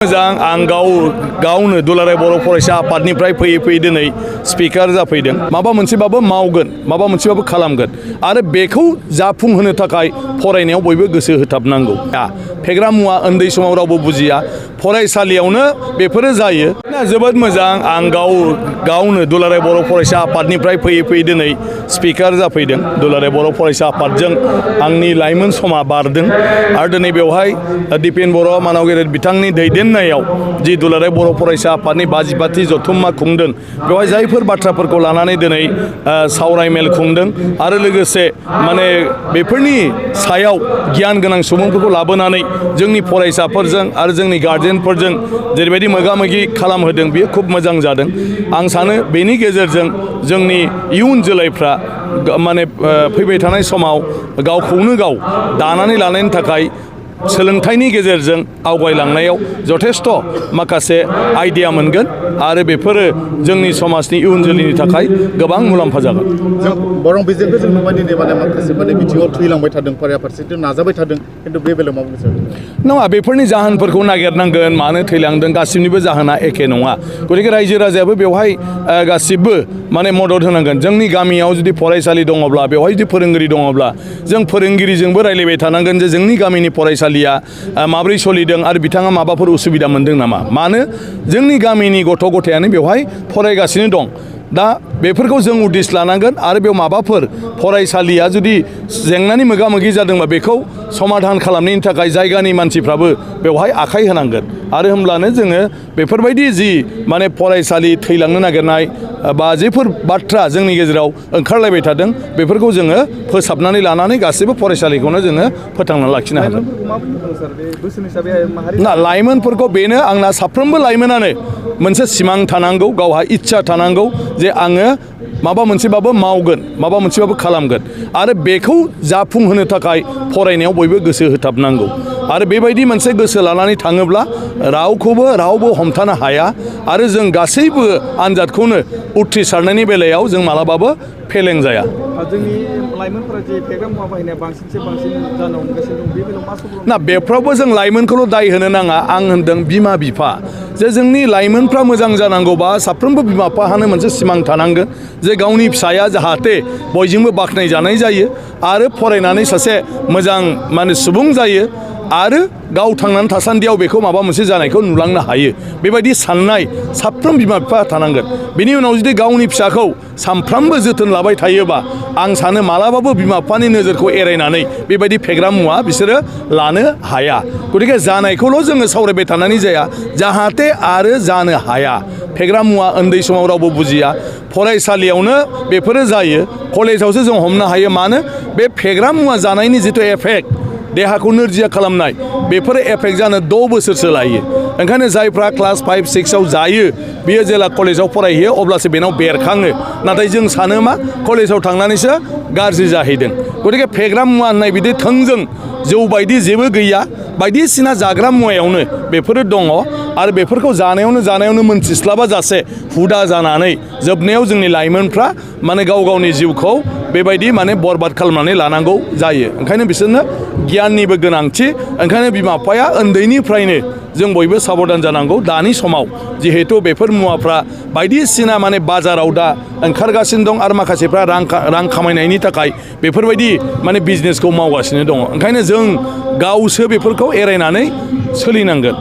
मोजां आं गावनो दुलाराय बर' फरायसा आफादनिफ्राय फैयै दिनै स्पिकार जाफैदों। माबा मोनसेबाबो मावगोन, माबा मोनसेबाबो खालामगोन आरो बेखौ जाफुंहोनो थाखाय फरायनायाव बयबो गोसो होथाबनांगौ। फेग्रा मुवा उन्दै समाव रावबो बुजिया, फरायसालियावनो बेफोरो जायो। जोबोद मोजां आं गावनो दुलाराय बर' फरायसा आफादनिफ्राय फैयै दिनै स्पिकार जाफैदों। दुलाराय बर' फरायसा आफादजों आंनि लाइमोन समा बारदों आरो दिनै बेवहाय दिपेन बर' मानाव गेदेर बिथांनि दैदेननायाव जि दुलाराय बर' फरायसा आफादनि 52थि जथुम्मा खुंदों, बेवहाय जायफोर बाथ्राफोरखौ लानानै दिनै सावराय मेल खुंदों आरो लोगोसे बेफोरनि सायाव गियान गोनां सुबुंफोरखौ लाबोनानै जोंनि फरायसाफोरजों आरो जोंनि गार्जेनफोरजों जेरैबायदि मोगा-मोगि खालामहोदों बेयो खुब मोजां जादों। आं सानो बेनि गेजेरजों जोंनि इयुन जोलैफ्रा फैबाय थानाय समाव गावखौनो गाव दानानै लानायनि थाखाय सोलोंथाइनि गेजेरजों आवगायलांनायाव जथेस्थ' माखासे आइडिया मोनगोन आरो बेफोरो जोंनि समाजनि इयुन जोलैनि थाखाय गोबां मुलाम्फा जागोन। जों बर' बिजोंखौ जों नुबाय दिनै माखासे बिथिङाव थैलांबाय थादों, फारसेथिं नाजाबाय थादों, खिन्थु बे बेलायाव मा बुंनो सानो? नङा, बेफोरनि जाहोनफोरखौ नागिरनांगोन। मानो थैलांदों गासिनिबो जाहोना एखे नङा। गतिके रायजो राजायाबो बेवहाय गासिबो मदद होनांगोन। जोंनि गामियाव जुदि फरायसालि दङब्ला, बेवहाय जुदि फोरोंगिरि दङब्ला, जों फोरोंगिरिजोंबो रायलायबाय थानांगोन जे जोंनि गामिनि फरायसालिया माब्रै सोलिदों आरो बिथाङा माबाफोर उसुबिदा मोनदों नामा। मानो जोंनि गामिनि गथ' गथायानो बेवहाय फरायगासिनो दं। दा बेफोरखौ जों उदिस लानांगोन आरो बेयाव माबाफोर फरायसालिया जुदि जेंनानि मोगा-मोगि जादोंबा बेखौ समाधान खालामनायनि थाखाय जायगानि मानसिफ्राबो बेवहाय आखाइ होनांगोन आरो होमब्लानो जोङो बेफोरबायदि जि फरायसालि थैलांनो नागिरनाय बा जेफोर बाथ्रा जोंनि गेजेराव ओंखारलायबाय थादों बेफोरखौ जोङो फोसाबनानै लानानै गासैबो फरायसालिखौनो जोङो फोथांना लाखिनो हागोन। लाइमोनफोरखौ बेनो आंना साफ्रोमबो लाइमोनानो मोनसे सिमां थानांगौ, गावहा इच्छा थानांगौ जे आङो माबा मोनसेबाबो मावगोन, माबा मोनसेबाबो खालामगोन आरो बेखौ जाफुंहोनो थाखाय फरायनायाव बयबो गोसो होथाबनांगौ आरो बेबायदि मोनसे गोसो लानानै थाङोब्ला रावबो हमथानो हाया आरो जों गासैबो आनजादखौनो उथ्रिसारनायनि बेलायाव जों मालाबाबो फेलें जाया। जोंनि लाइमोनफोरा जे फेग्रा मुवा बाहायनाया बांसिन जानो हमगासिनो दं, बे बेलायाव मा सब्र? बेफ्रावबो जों लाइमोनखौल' दाय होनो नाङा। आं होनदों बिमा बिफा, जे जोंनि लाइमोनफ्रा मोजां जानांगौबा साफ्रोमबो बिमा बिफाहानो मोनसे सिमां थानांगोन जे गावनि फिसाया जाहाथे बयजोंबो बाख्नायजानाय जायो आरो फरायनानै सासे मोजां सुबुं जायो आरो गाव थांनानै थासान्दियाव बेखौ माबा मोनसे जानायखौ नुलांनो हायो। बेबायदि साननाय साफ्रोम बिमा बिफा थानांगोन। बेनि उनाव जुदि गावनि फिसाखौ सानफ्रामबो जोथोन लाबाय थायोबा आं सानो मालाबाबो बिमा बिफानि नोजोरखौ एरायनानै बेबायदि फेग्रा मुवा बिसोरो लानो हाया। गतिके जानायखौल' जोङो सावरायबाय थानानै जाया, जाहाथे आरो जानो हाया। फेग्रा मुवा उन्दै समाव रावबो बुजिया, फरायसालियावनो बेफोरो जायो, कलेजावसो जों हमनो हायो। मानो बे फेग्रा मुवा जानायनि जिथु एफेक्ट, देहाखौ नोरजिया खालामनाय, बेफोर एफेक्ट जानो 6 बोसोरसो लायो। ओंखायनो जायफ्रा क्लास 5, 6आव जायो बियो जेला कलेजाव फरायहैयो अब्लासो बेनाव बेरखाङो। नाथाय जों सानो मा कलेजाव थांनानैसो गाज्रि जाहैदों। गतिके फेग्रा मुवा होननाय बिदि थोंजों जौ बायदि जेबो गैया, बायदिसिना जाग्रा मुवायावनो बेफोरो दङ आरो बेफोरखौ जानायावनो मोनथिस्लाबा जासे हुदा जानानै जोबनायाव जोंनि लाइमोनफ्रा गाव गावनि जिउखौ बेबायदि बरबाद खालामनानै लानांगौ जायो। ओंखायनो बिसोरनो गियाननिबो गोनांथि। ओंखायनो बिमा बिफाया उन्दैनिफ्रायनो जों बयबो साबधान जानांगौ। दानि समाव जिहेतु बेफोर मुवाफ्रा बायदिसिना बाजाराव दा ओंखारगासिनो दं आरो माखासेफ्रा रां खामायनायनि थाखाय बेफोरबायदि बिजनेसखौ मावगासिनो दङ। ओंखायनो जों गावसो बेफोरखौ एरायनानै सोलिनांगोन।